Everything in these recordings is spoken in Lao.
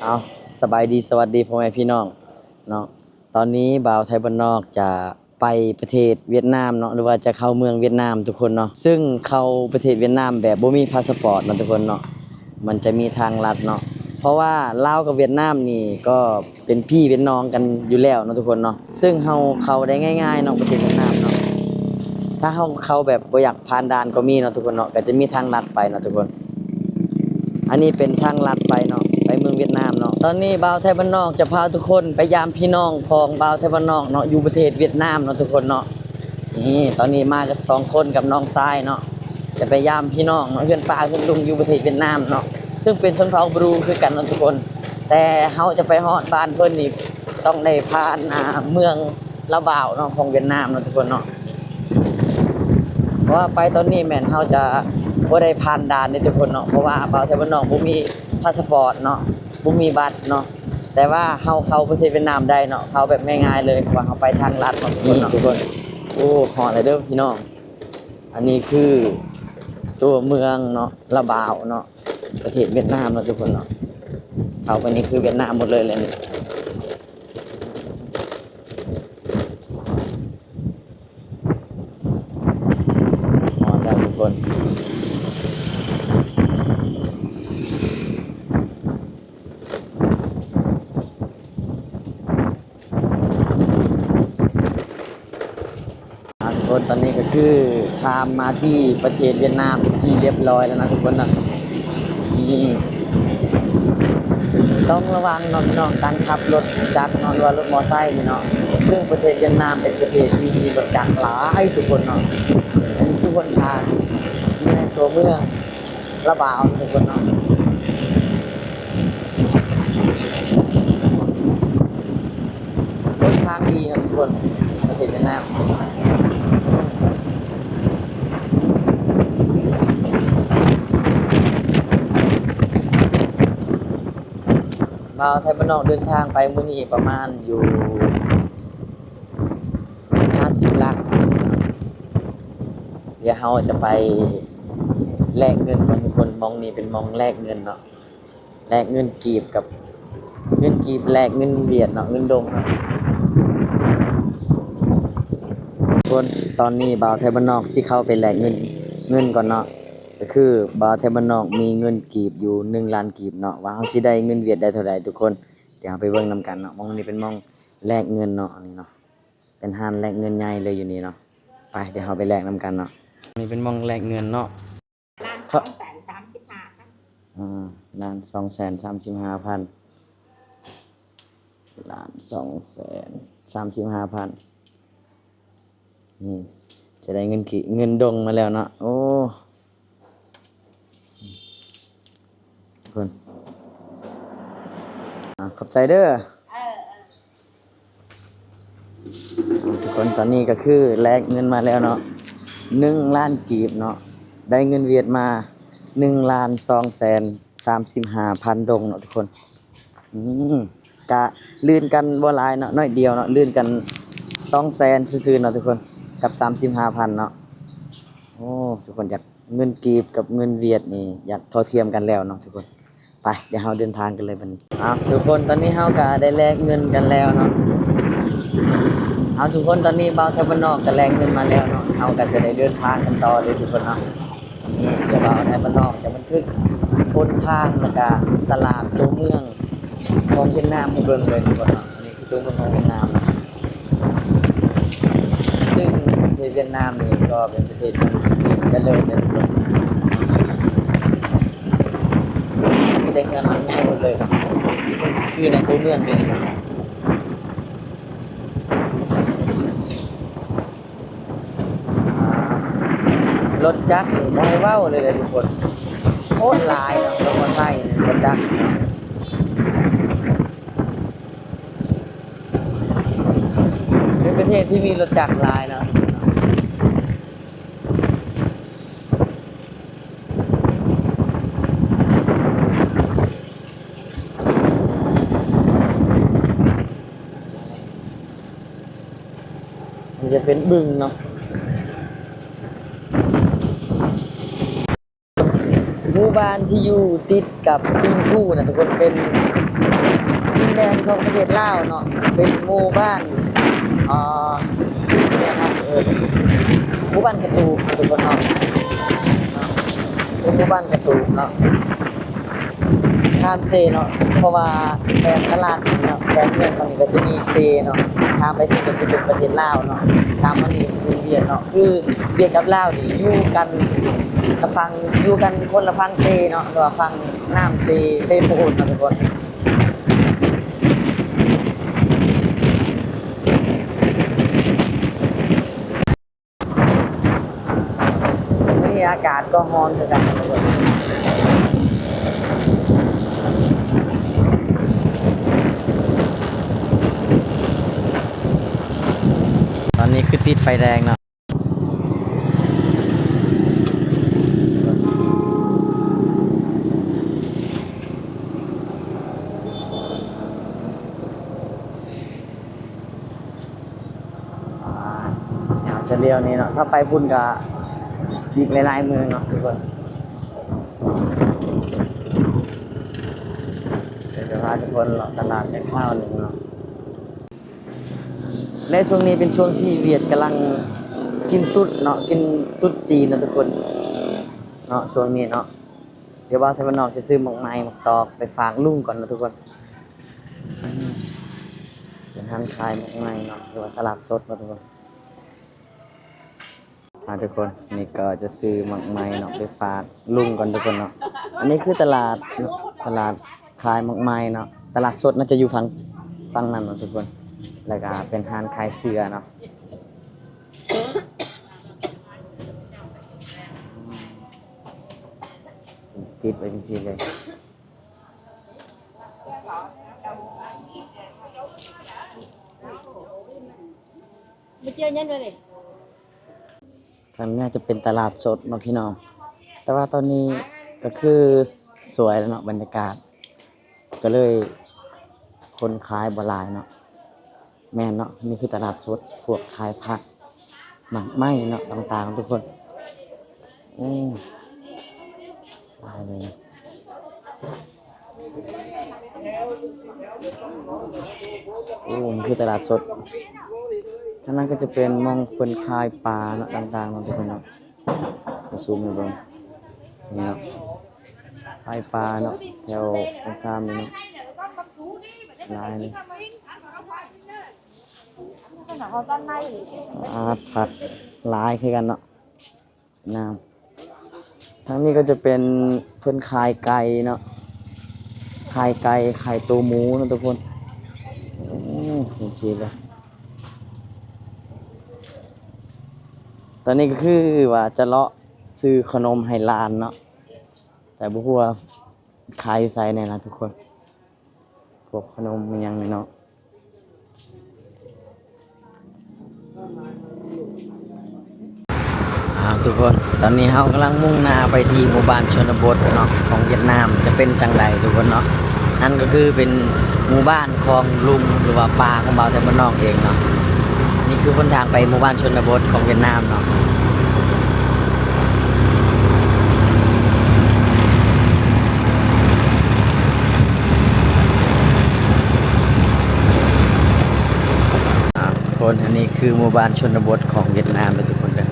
ເອົາ ສະບາຍດີ ສະຫວັດດີພໍ່ແມ່ພີ່ນ້ອງເນາະ. ຕອນນີ້ບ່າວໄທບ້ານນອກຈະໄປປະເທດຫວຽດນາມເນາະ ຫຼືວ່າຈະເຂົ້າເມືອງຫວຽດນາມທຸກຄົນເນາະ. ຊຶ່ງເຂົ້າປະເທດຫວຽດນາມແບບບໍ່ມີພາສະປອດເນາະທຸກຄົນເນາະ ມັນຈະມີທາງລັດເນາະ ເພາະວ່າລາວກັບຫວຽດນາມນີ້ກໍ ເປັນພີ່ເປັນນ້ອງກັນຢູ່ແລ້ວເນາະທຸກຄົນເນາະ. ຊຶ່ງເຮົາເຂົ້າໄດ້ງ່າຍໆເນາະ ປະເທດຫວຽດນາມເນາະ. ຖ້າເຮົາເຂົ້າແບບບໍ່ຢາກຜ່ານດ່ານກໍມີເນາະທຸກຄົນເນາະ ກໍຈະມີທາງລັດໄປເນາະທຸກຄົນ. ອັນນີ້ເປັນທາງລັດໄປເນາະ ໄປເມືອງຫວຽດນາມເນາະ. ຕອນນີ້ບ່າວໄທບ້ານນອກຈະພາທຸກຄົນໄປຢາມພີ່ນ້ອງຂອງບ່າວໄທບ້ານນອກເນາະ ຢູ່ປະເທດຫວຽດນາມເນາະທຸກຄົນເນາະ. ນີ້ ຕອນນີ້ມາກັນສອງຄົນກັບນ້ອງຊາຍເນາະ ຈະໄປຢາມພີ່ນ້ອງເນາະ ເຮືອນປ້າເຮືອນລຸງຢູ່ປະເທດຫວຽດນາມເນາະ ຊຶ່ງເປັນຊົນເຜົ່າບຣູຄືກັນເນາະທຸກຄົນ. ແຕ່ເຮົາຈະໄປຮອດບ້ານເພິ່ນນີ້ ຕ້ອງໄດ້ຜ່ານ ອ່າ ເມືອງລະບາວເນາະ ຂອງຫວຽດນາມເນາະທຸກຄົນເນາະ. ເພາະວ່າໄປຕອນນີ້ແມ່ນເຮົາຈະບໍ່ໄດ້ຜ່ານດ່ານເດ້ທຸກຄົນເນາະ ເພາະວ່າບ່າວໄທບ້ານນອກບໍ່ມີພາສະປອດເນາະ ບໍ່ມີບັດເນາະ. ແຕ່ວ່າເຮົາເຂົ້າປະເທດຫວຽດນາມໄດ້ເນາະ ເຂົ້າແບບງ່າຍໆເລີຍ ເພາະວ່າເຮົາໄປທາງລັດເນາະທຸກຄົນເນາະ. ນີ້ທຸກຄົນ ໂອ້ ຮອດແລ້ວເດີພີ່ນ້ອງ. ອັນນີ້ຄືຕົວເມືອງເນາະ ລະບາວເນາະ ປະເທດຫວຽດນາມເນາະທຸກຄົນເນາະ. ເຂົ້າໄປນີ້ຄືຫວຽດນາມໝົດເລີຍແຫຼະນີ້. ຮອດແລ້ວທຸກຄົນ. ອ່າ ທຸກຄົນ ຕອນນີ້ກໍຄືຂ້າມມາທີ່ປະເທດຫວຽດນາມເປັນທີ່ລຽບຮ້ອຍແລ້ວນະທຸກຄົນນະ. ນີ້ ຕ້ອງລະວັງເນາະພີ່ນ້ອງ ການຂັບລົດຈັກເນາະ ຫຼືວ່າລົດມໍໄຊນີ້ເນາະ ຊຶ່ງປະເທດຫວຽດນາມເປັນປະເທດທີ່ມີລົດຈັກຫຼາຍທຸກຄົນເນາະ. ອັນນີ້ຄືຫົນທາງຢູ່ໃນຕົວເມືອງ ລະບາວທຸກຄົນເນາະ. ຫົນທາງດີເນາະທຸກຄົນ ປະເທດຫວຽດນາມ. ບ່າວໄທບ້ານນອກເດີນທາງໄປມື້ນີ້ປະມານຢູ່ຫ້າສິບຫຼັກ. ດຽວເຮົາຈະໄປແລກເງິນກ່ອນທຸກຄົນ. ໝ່ອງນີ້ເປັນໝ່ອງແລກເງິນເນາະ ແລກເງິນກີບກັບ ເງິນກີບແລກເງິນຫວຽດເນາະ ເງິນດົງເນາະ. ທຸກຄົນ ຕອນນີ້ບ່າວໄທບ້ານນອກຊິເຂົ້າໄປແລກເງິນ ເງິນກ່ອນເນາະ. ກໍຄືບ່າວໄທບ້ານນອກມີເງິນກີບຢູ່ໜຶ່ງລ້ານກີບເນາະ ວ່າເຮົາຊິໄດ້ເງິນຫວຽດໄດ້ເທົ່າໃດທຸກຄົນ. ດຽວເຮົາໄປເບິ່ງນຳກັນເນາະ. ໝ່ອງນີ້ເປັນໝ່ອງແລກເງິນເນາະ ອັນນີ້ເນາະ ເປັນຮ້ານແລກເງິນໃຫຍ່ເລີຍຢູ່ນີ້ເນາະ. ໄປ ດຽວເຮົາໄປແລກນຳກັນເນາະ. ນີ້ເປັນໝ່ອງແລກເງິນເນາະ. ລ້ານສອງແສນສາມສິບຫ້າພັນ. ອືມ ລ້ານສອງແສນສາມສິບຫ້າພັນ ລ້ານສອງແສນສາມສິບຫ້າພັນ. ນີ້ ຈະໄດ້ເງິນກີ ເງິນດົງມາແລ້ວເນາະ. ໂອ້ ເພິ່ນ ອ່າ ຂອບໃຈເດີ. ເອີ ເອີ ທຸກຄົນ ຕອນນີ້ກໍຄືແລກເງິນມາແລ້ວເນາະ ໜຶ່ງລ້ານກີບເນາະ ໄດ້ເງິນຫວຽດມາໜຶ່ງລ້ານສອງແສນສາມສິບຫ້າພັນດົງເນາະທຸກຄົນ. ນີ້ ກະລື່ນກັນບໍ່ຫຼາຍເນາະ ໜ້ອຍດຽວເນາະ ລື່ນກັນສອງແສນຊື່ໆເນາະທຸກຄົນ ກັບສາມສິບຫ້າພັນເນາະ. ໂອ້ ທຸກຄົນ ຢາກ ເງິນກີບກັບເງິນຫວຽດນີ້ ຢາກທໍ່ທຽມກັນແລ້ວເນາະທຸກຄົນ. ໄປ ດຽວເຮົາເດີນທາງກັນເລີຍບັດນີ້. ເອົາ ທຸກຄົນ ຕອນນີ້ເຮົາກໍໄດ້ແລກເງິນກັນແລ້ວເນາະ. ເອົາ ທຸກຄົນ ຕອນນີ້ບ່າວໄທບ້ານນອກກໍແລກເງິນມາແລ້ວເນາະ ເຮົາກໍຈະໄດ້ເດີນທາງກັນຕໍ່ເລີຍທຸກຄົນເນາະ. ດຽວບ່າວໄທບ້ານນອກຈະບັນທຶກຫົນທາງ ແລ້ວກໍຕະຫຼາດຕົວເມືອງຂອງຫວຽດນາມໃຫ້ເບິ່ງເລີຍທຸກຄົນເນາະ. ຕົວເມືອງຂອງຫວຽດນາມ ຊຶ່ງປະເທດຫວຽດນາມນີ້ກໍເປັນປະເທດທີ່ຈະເລີນເນາະທຸກຄົນ ມີແຕ່ເຮືອນຫຼັງໃຫຍ່ໝົດເລີຍ ຄືໃນຕົວເມືອງເລີຍ. ລົດຈັກນີ້ບໍ່ໃຫ້ເວົ້າເລີຍເດ້ທຸກຄົນ ໂຄດຫຼາຍເນາະ ລົດມໍໄຊ ລົດຈັກ ເປັນປະເທດທີ່ມີລົດຈັກຫຼາຍເນາະ. ມັນຈະເປັນບຶງເນາະ. ໝູ່ບ້ານທີ່ຢູ່ຕິດກັບຕີນພູນະທຸກຄົນ ເປັນ ຂອງປະເທດລາວເນາະ ເປັນໝູ່ບ້ານ ເອີ ເອີ້ນ ໝູ່ບ້ານກະຕູບເນາະ ທຸກຄົນເນາະ ເປັນໝູ່ບ້ານກະຕູບເນາະ ຂ້າມເຊເນາະ ເພາະວ່າແຂວງຕະຫຼາດນີ້ເນາະ ແຂວງເມືອງເຮົານີ້ກໍຈະມີເຊເນາະ ຂ້າມໄປພຸ້ນກໍຈະເປັນປະເທດລາວເນາະ ຂ້າມມານີ້ກໍຈະເປັນຫວຽດເນາະ ຄືຫວຽດກັບລາວນີ້ຢູ່ກັນລະຝັ່ງ ຢູ່ກັນຄົນລະຝັ່ງເຊເນາະ ຫຼືວ່າຝັ່ງນ້ຳເຊ ເຊໂປນເນາະ ທຸກຄົນ. ມື້ນີ້ອາກາດກໍຮ້ອນຄືກັນ ຕອນນີ້ຄືຕິດໄຟແດງເນາະ. ຍາວຈະລ້ຽວນີ້ເນາະ ຖ້າໄປພຸ້ນກະອີກຫຼາຍໆເມືອງເນາະ ທຸກຄົນ ດຽວຈະພາທຸກຄົນເລາະຕະຫຼາດຈັກຄາວໜຶ່ງເນາະ. ແລະຊ່ວງນີ້ເປັນຊ່ວງທີ່ຫວຽດກຳລັງກິນຕຸດເນາະ ກິນຕຸດຈີນເນາະທຸກຄົນເນາະ ຊ່ວງນີ້ເນາະ ດຽວບ່າວໄທບ້ານນອກຈະຊື້ໝາກໄມ້ໝາກຕອກໄປຝາກລຸງກ່ອນເນາະທຸກຄົນ ເປັນຮ້ານຂາຍໝາກໄມ້ເນາະ ຫຼືວ່າຕະຫຼາດສົດເນາະທຸກຄົນ. ອ່າ ທຸກຄົນ ນີ້ກໍຈະຊື້ໝາກໄມ້ເນາະ ໄປຝາກລຸງກ່ອນທຸກຄົນເນາະ ອັນນີ້ຄືຕະຫຼາດ ຕະຫຼາດຂາຍໝາກໄມ້ເນາະ ຕະຫຼາດສົດໜ້າຈະຢູ່ຝັ່ງ ຝັ່ງນັ້ນເນາະທຸກຄົນ ແລ້ວກໍເປັນຮ້ານຂາຍເສື້ອເນາະ ຕິດໄວ້ຈັ່ງຊີ້ເລີຍ. ມາເຈີຍັງເລີຍ ທາງນີ້ຈະເປັນຕະຫຼາດສົດເນາະພີ່ນ້ອງ ແຕ່ວ່າຕອນນີ້ກໍຄືສວຍແລ້ວເນາະ ບັນຍາກາດ ກໍເລີຍຄົນຂາຍບໍ່ຫຼາຍເນາະ ແມ່ນເນາະ ນີ້ຄືຕະຫຼາດສົດ ພວກຂາຍຜັກ ໝາກໄມ້ເນາະ ຕ່າງໆ ທຸກຄົນ ໂອ້ ຫຼາຍເລີຍ. ໂອ້ ມັນຄືຕະຫຼາດສົດ ທາງນັ້ນກໍຈະເປັນໝ່ອງເພິ່ນຂາຍປາເນາະ ຕ່າງໆ ເນາະ ທຸກຄົນເນາະ ຈະຊູມໃຫ້ເບິ່ງ ນີ້ເນາະ ຂາຍປາເນາະ ແຖວໂຮງສາມນີ້ເນາະ ຫຼາຍເລີຍ ອ່າ ຜັກຫຼາຍຄືກັນເນາະ. ນ້ຳ ທາງນີ້ກໍຈະເປັນເພິ່ນຂາຍໄກ່ເນາະ ຂາຍໄກ່ ຂາຍໂຕໝູເນາະທຸກຄົນ ໂອ້ ເຫັນຊີເລີຍ ຕອນນີ້ກໍຄືວ່າຈະເລາະຊື້ຂະໜົມໃຫ້ຫຼານເນາະ ແຕ່ບໍ່ຮູ້ວ່າຂາຍຢູ່ໃສແນ່ນະທຸກຄົນ. ພວກຂະໜົມອີ່ຫຍັງນີ້ເນາະ ອ້າວ ທຸກຄົນ ຕອນນີ້ເຮົາກຳລັງມຸ່ງໜ້າໄປທີ່ໝູ່ບ້ານຊົນນະບົດເນາະ ຂອງຫວຽດນາມ ຈະເປັນຈັ່ງໃດທຸກຄົນເນາະ ນັ້ນກໍຄືເປັນໝູ່ບ້ານຂອງລຸງ ຫຼືວ່າປ້າຂອງບ່າວໄທບ້ານນອກເອງເນາະ ນີ້ຄືຫົນທາງໄປໝູ່ບ້ານຊົນນະບົດຂອງຫວຽດນາມເນາະ. ອ່າ ທຸກຄົນ ອັນນີ້ຄືໝູ່ບ້ານຊົນນະບົດຂອງຫວຽດນາມເດີທຸກຄົນເດີ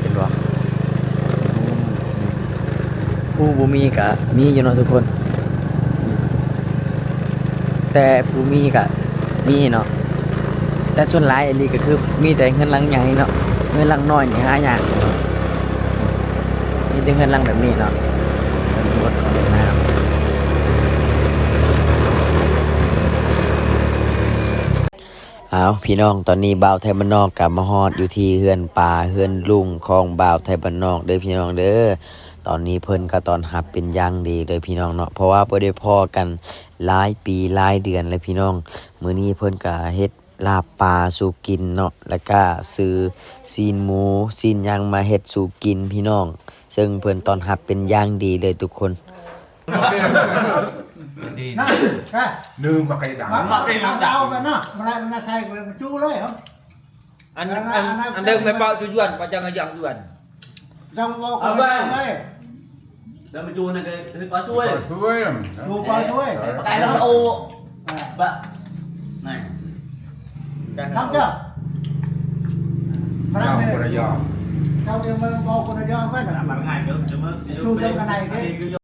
ເຫັນບໍ່? ອືມ ຜູ້ບໍ່ມີກະມີຢູ່ເນາະທຸກຄົນ ແຕ່ຜູ້ມີກະມີເນາະ ແຕ່ສ່ວນຫຼາຍອີ່ຫຼີກໍຄືມີແຕ່ເຮືອນຫຼັງໃຫຍ່ເນາະ ເຮືອນຫຼັງນ້ອຍນີ້ຫາຍາກ ມີແຕ່ເຮືອນຫຼັງແບບນີ້ເນາະ ເປັນບົດຂອງຫວຽດນາມ. ອ້າວ ພີ່ນ້ອງ ຕອນນີ້ບ່າວໄທບ້ານນອກກໍມາຮອດຢູ່ທີ່ເຮືອນປ້າເຮືອນລຸງຂອງບ່າວໄທບ້ານນອກເດີພີ່ນ້ອງເດີ ຕອນນີ້ເພິ່ນກໍຕ້ອນຮັບເປັນຢ່າງດີເດີພີ່ນ້ອງເນາະ ເພາະວ່າບໍ່ໄດ້ພໍ້ກັນຫຼາຍປີຫຼາຍເດືອນແລ້ວພີ່ນ້ອງ ມື້ນີ້ເພິ່ນກໍເຮັດ ລາບປາສູ່ກິນເນາະ ແລ້ວກະຊື້ຊີ້ນໝູຊີ້ນຫຍັງມາເຮັດສູ່ກິນພີ່ນ້ອງ ເຊິ່ງເພິ່ນຕ້ອນຮັບເປັນຢ່າງດີເລີຍທຸກຄົນ. ນະ ລືມມາໄກດັງ ມາໄກດັງ ເອົາກັນເນາະ ມາລະມາໃສ່ໄປຈູເລີຍເນາະ ອັນ ອັນ ອັນເດີມໄປເປົ່າຈຸຍວນ ປະຈັງກະຍັງຍວນ ຈັ່ງເວົ້າກັນເລີຍ ແລ້ວມາຈູນັ້ນກໍເຮັດປາຊ່ວຍ ປາຊ່ວຍ ປາໄກລະໂອ ອ່າ ປະ ນັ້ນ ທຳເຈົ້າ ເຈົ້າຄົນລະຢ່ອງ ເຈົ້າເອງມາເວົ້າຄົນລະຢ່ອງໄປນະ ຢູ່ເທິງກັນໄດ້ເດ້.